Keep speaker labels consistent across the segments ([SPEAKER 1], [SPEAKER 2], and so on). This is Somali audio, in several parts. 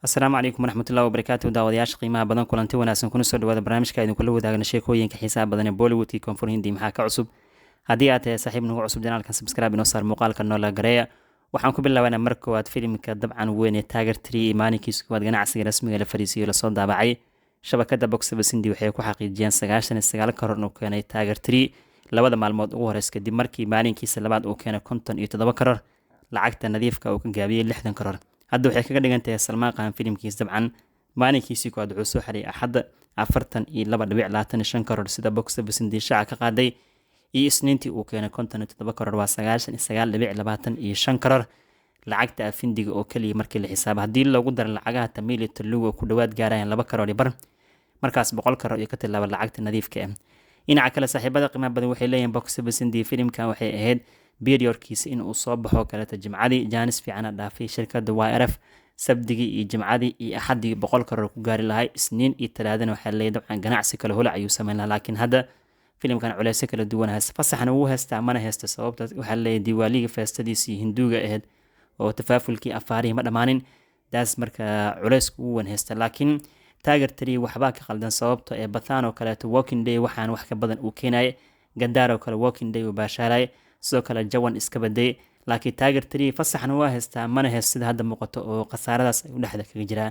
[SPEAKER 1] Asalaamu calaykum waraxmatullahi wabarakaatu. Daawadayaasha qiimaha badan, kulanti wanaagsan, kuna soo dhawaada barnaamijka idinkula wadaagna sheekooyinka xiisaha badan ee Bollywoodkii Koonfur Hindi. Maxaa ka cusub? Haddii aad tahay saaxiib nagu cusub channelkan, subscribe inoo saar, muuqaalka noola gareeya. Waxaan ku bilaabanaa marka koowaad filimka dabcan weyn ee Tiger 3. Maalinkiisa koowaad ganacsiga rasmiga la fariisiyo lasoo daabacay shabakada Box Office India waxay ku xaqiijiyeen 99 crore inuu keenay Tiger 3 labada maalmood ugu horeysa, kadib markii maalinkiisa labaad uu keenay 57 crore, lacagta nadiifka uu ka gaabiyey 60 crore. Hadda waxay kaga dhigan tahay Salmaan Khan filimkiis dabcan maalinkiisii koowaad wuxuu soo xaray Axadda 42.25 crore, sida Box Office India shaaca ka qaaday, iyo Isniintii uu keenay 57 crore. Waa 99.25 crore lacagta afindiga oo keliya markii la xisaabo. Haddii loogu daro lacagaha Tamiil iyo Telugu oo ku dhowaad gaarayaan 2 crore iyo bar, markaas 100 crore iyo ka tilaaba lacagta nadiifka ah. Dhinaca kale, saaxiibada qiimaha badan waxay leeyihiin Box Office India filimkan waxay ahayd periodkiisa in uu soo baxo kaleeto Jimcadii. Chance fiicana dhaafay shirkadda YRF. Sabdigii iyo Jimcadii iyo Axaddii 100 crore ku gaari lahay. Isniin iyo Talaadana waxaa leeyahy dabcan ganacsi kale holac ayuu sameyn lahaa, laakiin hadda filimkan culeysyo kala duwan haysta. Fasaxna wuu haystaa, mana haysta. Sababta waxaa leeyahy Diwaaliga feestadiisii Hinduuga ahayd oo tafaafulkii afaarihii ma dhammaanin daas, marka culeysku ugu wan haysta. Laakiin Tiger 3 waxbaa ka qaldan, sababta ee Pathaan oo kaleeto working day waxaan wax ka badan uu keenaya, Gadar oo kale working day uu baashaalaya, sidoo kale Jawan iska baday. Laakiin Tiger 3 fasaxna waa haystaa, mana haysto sida hadda muuqato, oo khasaaradaas ay u dhexda kaga jiraa.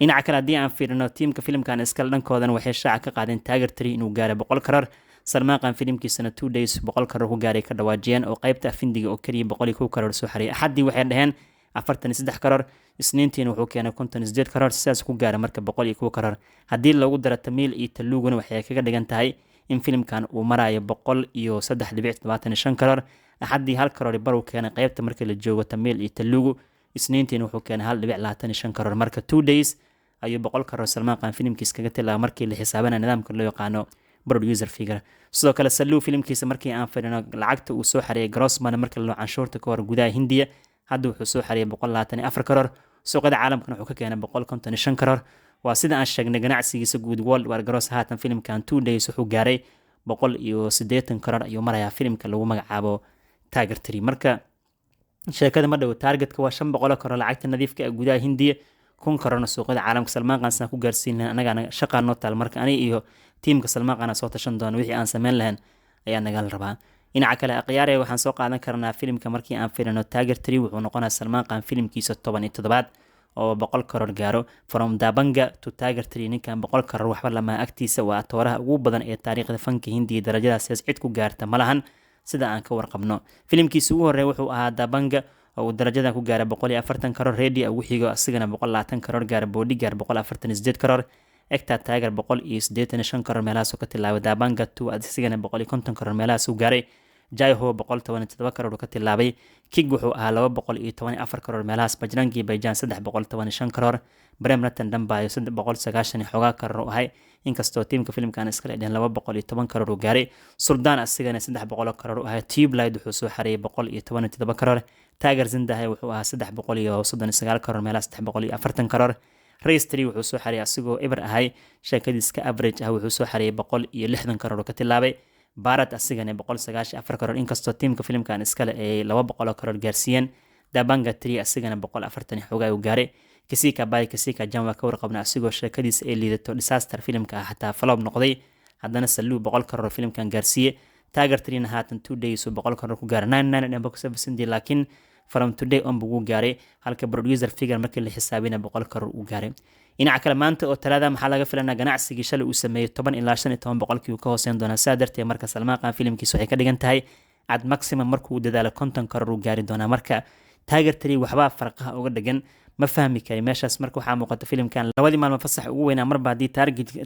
[SPEAKER 1] Dhinaca kale, haddii aan fiirino tiimka filimkan iskale dhankoodan, waxay shaaca ka qaadeen Tiger 3 inuu gaaray 100 crore. Salmaan Khan filimkiisana 2 days 100 crore ku gaaray ka dhawaajiyeen, oo qeybta afindiga oo keliya 101 crore soo xariyay. Axaddii waxay dhaheen 43 crore, Isniintiina wuxuu keenay 58 crore, sidaas ku gaara marka 101 crore. Haddii loogu daro Tamiil iyo Taluguna, waxay kaga dhigan tahay in filimkan uu marayo 103.75 crore. Axaddii 1 crore bar uu keenay qeybta marka la joogo Tamiil iyo Talugu, Isniintiina wuxuu keenay 1.25 crore. Marka 2 days ayuu 100 crore Salmaan Khan filimkiis kaga tilaaba markii la xisaabana nidaamka loo yaqaano producer figure. Sidoo kale, Saluu filimkiisa markii aan fadhino, lacagta uu soo xareeyay gross money marka loo canshuurta ka hor gudaha Hindiya, hadda wuxuu soo xareeyay 124 crore. Suuqyada caalamkana wuxuu ka keenay 155 crore. Waa sida aan sheegnay, ganacsigiisa guud worldwide gross haatan filimkan 2 days wuxuu gaaray 180 crore ayuu marayaa filimka lagu magacaabo Tiger 3. Marka sheekada ma dhowo. Targetka waa 500 crore lacagta nadiifka ah gudaha Hindiya, 1000 crorena suuqyada caalamka. Salmaan Khan saan ku gaarsiin lahayn anagaana shaqaa noo taal. Marka aniga iyo tiimka Salmaan Khan soo tashan doona, wixii aan sameyn lahayn ayaa nagala rabaa. Dhinaca kale, akhyaare, waxaan soo qaadan karnaa filimka markii aan filino Tiger 3 wuxuu noqonaya Salmaan Khan filimkiisa 17aad oo 100 crore gaaro. From Dabangg to Tiger 3, ninkan 100 crore waxba lamaa agtiisa. Waa atooraha ugu badan ee taariikhda fanka Hindiya darajadaas cid ku gaarta malahan, sida aan ka warqabno. Filimkiisa ugu horreeya wuxuu ahaa Dabangg oo uu darajadan ku gaaray 140 crore. Ready ugu xigo, asigana 120 crore gaara. Bodyguard 148 crore. Ek Tha Tiger 185 crore meelahaasuu ka tilaabay. Dabangg 2 asigana 150 crore meelahaasuu gaaray. Jai Ho 117 crore ka tilaabay. Kick wuxuu ahaa 214 crore meelahaas. Bajrangi Bhaijaan 315 crore. Prem Ratan Dhan Payo 390 xoogaa crore u ahay, inkastoo tiimka filimkan iskale dheheen 210 crore uu gaaray. Sultan asigana 300 crore u ahay. Tubelight wuxuu soo xareeyay 117 crore. Tiger Zinda Hai wuxuu ahaa 339 crore meelaha, 340 crore. Race 3 wuxuu soo xareeyay asigoo eber ahay, sheekadiiska average ah, wuxuu soo xareeyay 160 crore ka tilaabay. Bharat asigana 194 crore, inkastoo tiimka filimkan iskale ay 200 crore gaarsiiyeen. Dabangg 3 asigana 140 xoogaa uu gaaray. Kisi Ka Bhai Kisi Ki Jaan waa ka warqabna, asigoo sheekadiisa ay liidato, disaster filimka ah, xataa flop noqday, haddana Saluu 100 crore filimkan gaarsiiye. Tiger 3na haatan 2 days uu 100 crore ku gaaray, 99 dhan box office, laakiin from today on buu gaaray, halka producer figure markii la xisaabina 100 crore uu gaaray. Dhinaca kale, maanta oo Talaada maxaa laga filanaa? Ganacsigii shalay uu sameeyey 10 ilaa 15% uu ka hooseyn doonaa. Saa darteed marka Salmaan Khan filimkiisa waxay ka dhigan tahay at maximum markuu dadaalo 50 crore uu gaari doonaa. Marka Tiger 3 waxbaa farqaha uga dhagan, ma fahmi kari meeshaas. Marka waxaa muuqata filimkan labadii maalmo fasax ugu weynaa, marba haddii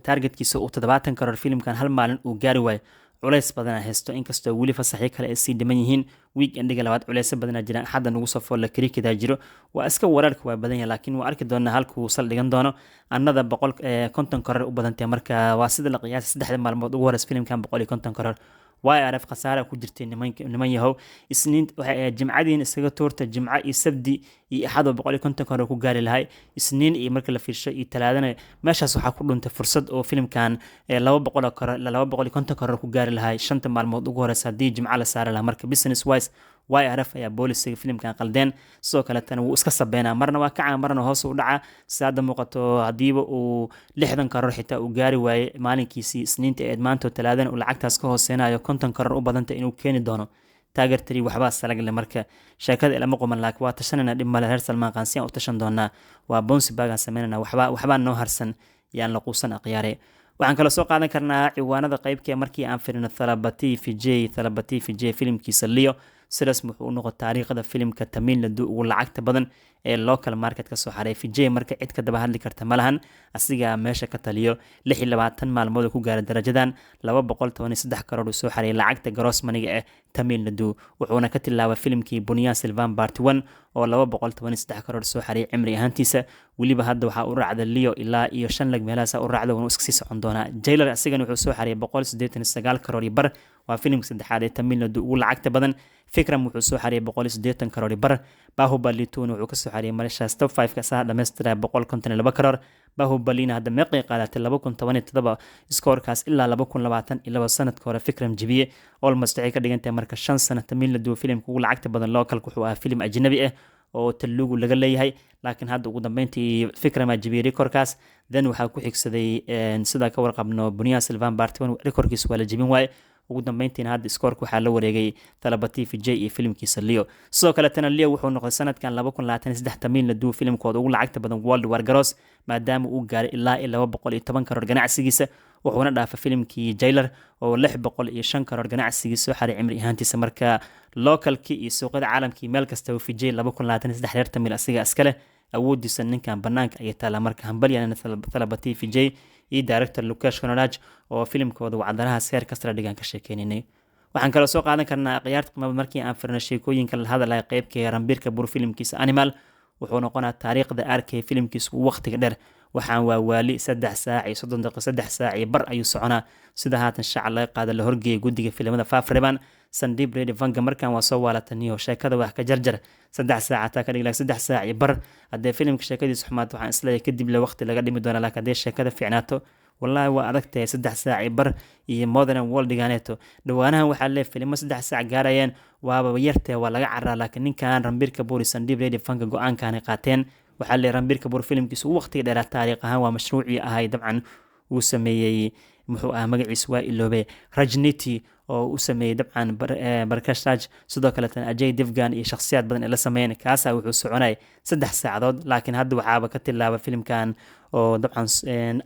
[SPEAKER 1] targetkiisa uu 70 crore filimkan hal maalin uu gaari waayo, culays badana haysto, inkastoo weli fasaxyo kale ay sii dhiman yihiin. Week endiga labaad culeysyo badana jiraan. Axadda nagu soo foolla cricketaa jiro. Waa iska wararka waa badan yahay, laakiin waa arki doonaa halkuu saldhigan doono. Annada 150 crore u badantay. Marka waa sida la qiyaasay saddexda maalmood ugu horeysa filimkan 150 crore. YRF khasaara ku jirtay niman yahow. Isniin waxay ahayd, Jimcadiin iskaga tuurta. Jimco iyo Sabdi iyo Axadoo 150 crore ku gaari lahay. Isniin iyo marka la fiirsho iyo Talaadana meeshaas waxaa ku dhuntay fursad oo filimkan 200 crore, 250 crore ku gaari lahay shanta maalmood ugu horeysa haddii Jimco la saari lahaa. Marka business wise YRF ayaa boolisiga filimkan qaldeen. Sidoo kaletana wuu iska sabeynaa, marna waa kacaa, marna hoos u dhacaa. Si hadda muuqato, hadiiba uu 60 karoor xitaa uu gaari waayey maalinkiisii Isniinta eed, maantoo Talaadana uu lacagtaas ka hooseynayo, 50 karoor u badanta inuu keeni doono. Tiger 3 waxbaa salagle, marka sheekada ilama quman, laakiin waa tashanayna, dhib male. Reer Salmaan Khan si aan u tashan doonaa, waa bounce back aan sameynayna, waxbaa noo harsan, yaan la quusan, akhyaare. Waxaan kaloo soo qaadan karnaa ciwaanada qeybkee markii aan firino Thalapathy Vijay. Thalapathy Vijay filimkiisa Leo sidaas wuxuu u noqon taariikhda filimka Tamil Nadu ugu lacagta badan ee local market ka soo xaray. Vijay marka cid ka daba hadli karta ma lahan, asigaa meesha ka taliyo. 26 maalmood ku gaaray darajadan, 213 karoor uu soo xaray lacagta gross money-ga ah Tamil Nadu, wuxuuna ka tilaabay filimkii Ponniyin Selvan Part 1 oo 213 karoor soo xaray cimri ahaantiisa. Weliba hadda waxaa u raacda Leo ilaa iyo 5 lag meelahaas u raacda, wuuna iska sii socon doonaa. Jailer asigana wuxuu soo xaray 189 karoor iyo bar, waa filimka saddexaad ee Tamil Nadu ugu lacagta badan. Vikram wuxuu soo xariyay 180 karoor bar. Bahubali 2 wuxuu kasoo xariyay malashaas top 5 ka saa dhammaystira 152 karoor. Bahubalina hadda meeqay qaadatay? 2017 iskoorkaas ilaa 2022 sanadka hore Vikram jibiye. Almost waxay ka dhigan tahay marka 5 sano Tamil Nadu filimka ugu lacagta badan localka wuxuu ahaa filim ajnabi ah oo Telugu laga leeyahay, laakiin hadda ugu dambeyntii Vikrama jibiyey rekorkaas. Then waxaa ku xigsaday, sidaa ka warqabno, Ponniyin Selvan Part 1, rekorkiisa waa la jebin waaye. Ugu dambeyntiina hadda iskoorka waxaa la wareegay Thalapathy Vijay iyo filimkiisa Leo. Sidoo kaletana Leo wuxuu noqday sanadkan 2023 Tamil Nadu filimkooda ugu lacagta badan worldwide gross, maadaama uu gaaray ilaa iyo 210 karoor ganacsigiisa, wuxuuna dhaafay filimkii Jailer oo 605 karoor ganacsigiisa soo xaray cimri ahaantiisa. Marka localkii iyo suuqyada caalamkii meel kastaba Vijay 2023 reer Tamil asiga iskale, awoodiisa ninkan banaanka ayay taalaa. Marka hambalyan Thalapathy Vijay iyo director Lokesh Kanagaraj oo filimkooda wacdaraha seer kastala dhigaan ka sheekeyninay. Waxaan kaloo soo qaadan karnaa, khiyaarta qiimada, markii aan firno sheekooyinka la hadalaya qeybka Ranbir Kapoor filimkiisa Animal wuxuu noqonaa taariikhda arkay filimkiisa ugu waqtiga dheer. Waxaan waa waali, 3 saac iyo 30 daqiiqo, 3 saac iyo bar ayuu soconaa. Sida haatan shaaca laga qaada, la horgeeyay guddiga filimada faafreban, Sandeep Reddy Vanga markan waa soo waalataniyo sheekada wax ka jarjar, 3 saac hataa ka dhig, 3 saac iyo bar. Haddee filimka sheekadiisa xumaato, waxaan isleeyahay kadib le waqti laga dhimi doona, laakiin haddee sheekada fiicnaato, wallaahi waa adag tahay 3 saac iyo bar iyo modern worldigaaneeto. Dhawaanahan waxaa leeyahay filimo 3 saac gaarayeen waaba yartee, waa laga caraa, laakiin ninkan Ranbir Kapoor iyo Sandeep Reddy Vanga go-aankaanay qaateen. Waxaa leeyahay Ranbir Kapoor filimkiisa ugu waqtiga dheeraa taariikh ahaan waa mashruucii ahay dabcan uu sameeyey, muxuu ahaa magaciisa, waa iloobe, Raajneeti oo u sameeyey dabcan Prakash Raj, sidoo kaleetana Ajay Devgan iyo shakhsiyaad badan ay la sameeyeen. Kaasaa wuxuu soconay 3 saacadood, laakiin hadda waxaaba ka tilaabay filimkan oo dabcan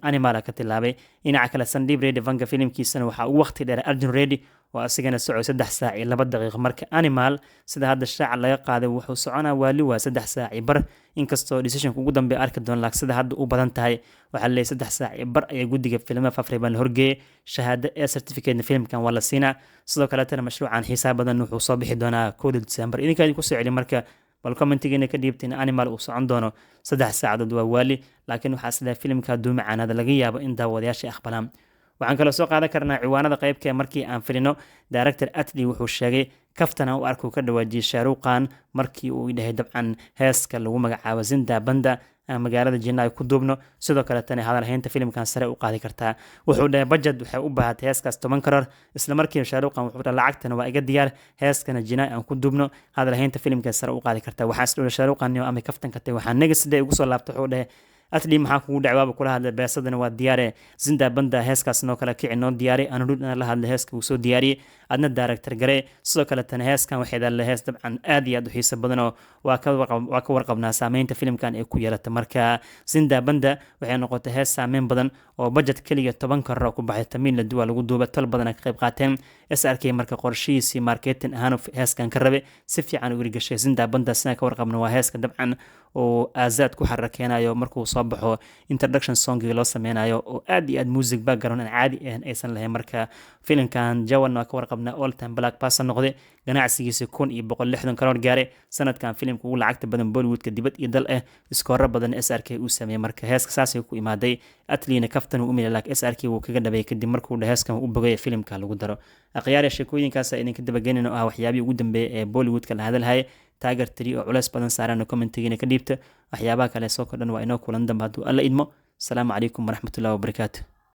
[SPEAKER 1] Animal ka tilaabay. Dhinaca kale, Sandeep Reddy Vanga filimkiisana waxaa ugu waqti dheer Arjun Reddy oo asigana soco 3 saac iyo 2 daqiiqo. Marka Animal sida hadda shaaca laga qaaday wuxuu soconaa waali waa 3 saac iyo bar, inkastoo decisionka ugu dambeeya arki doon, laakiin sida hadda u badan tahay waxaa leeyahay 3 saac iyo bar ayaa guddiga filimada fafreban la horgeeyay, shahaado ee certificate filimkan waa la siinaa. Sidoo kaleetana mashruucan xiisaha badan wuxuu soo bixi doonaa 1da December. Idinkaa idinku soo celi marka, bal commentigiina ka dhiibta in Animal uu socon doono 3 saacadood. Waa waali, laakiin waxaa isleeyahay filimka hadduu macaanaada laga yaabo in daawadayaasha aqbalaan. Waxaan kaloo soo qaadan karnaa ciwaanada qeybka markii aan filino, director Atlee wuxuu sheegay kaftan aan u arkuu ka dhawaajiyay Shah Rukh Khan markii uu dhahay dabcan heeska lagu magacaabo Zinda Banda aan magaalada Chennai ku duubno, sidoo kaletana hadalhaynta filimkan sare u qaadi kartaa. Wuxuu dhahay budget waxay u baahatay heeskaas 10 karoor. Isla markiiba Shah Rukh Khan wuxuu dhahay lacagtana waa iga diyaar, heeskana Chennai aan ku duubno, hadalhaynta filimkan sare u qaadi kartaa. Waxaa isdhow Shah Rukh Khan ama kaftan katay. Waxaa next day ugu soo laabtay, wuxuu dhahay Atlee, maxaa kugu dhacwaaba kula hadlay, beesadana waa diyaare, Zinda Banda heeskaas noo kala kici, noo diyaari, Anirudh la hadlay, heeska uu soo diyaariyey, adna director gare. Sidoo kaletana heeskan waxay dalle hees dabcan aad iyo aad u xiiso badanoo waa ka warqabnaa saameynta filimkan ay ku yeelata. Marka Zinda Banda waxay noqotay hees saameyn badan oo budget keliya 10 karoor ku baxay, Tamil Nadu lagu duubay, tol badan ka qayb qaateen. SRK marka qorshihiisii marketing ahaan heeskan ka rabe si fiican u hirgashay. Zinda Banda sidaan ka warqabna waa heeska dabcan oo Aazaad ku xarakeenayo markuu soo baxo, introduction songiga loo sameynayo, oo aad iyo aad music background aan caadi ahayn aysan lahayn. Marka filimkan Jawan waa ka warqabnaa all time blockbuster noqday, ganacsigiisa 1160 karoor gaaray, sanadkan filimka ugu lacagta badan Bollywoodka dibad iyo dal ah, iskooro badan SRK uu sameeyey. Marka heeska saasay ku imaaday. Atleena kaftan uu umilay, laakiin SRK wuu kaga dhabeeyay kadib markuu dha heeskan u bogay filimka lagu daro. Akhyaari, sheekooyinkaas idinka dabageynayna oo ah waxyaabihii ugu dambeeyay ee Bollywoodka la hadalhayay, Tiger 3 oo culeys badan saarana commentigiina ka dhiibta. Waxyaabaha kale soo kordhan waa inoo kulan dambe hadduu Alla idmo. Asalaamu calaykum waraxmatullahi wabarakaatu.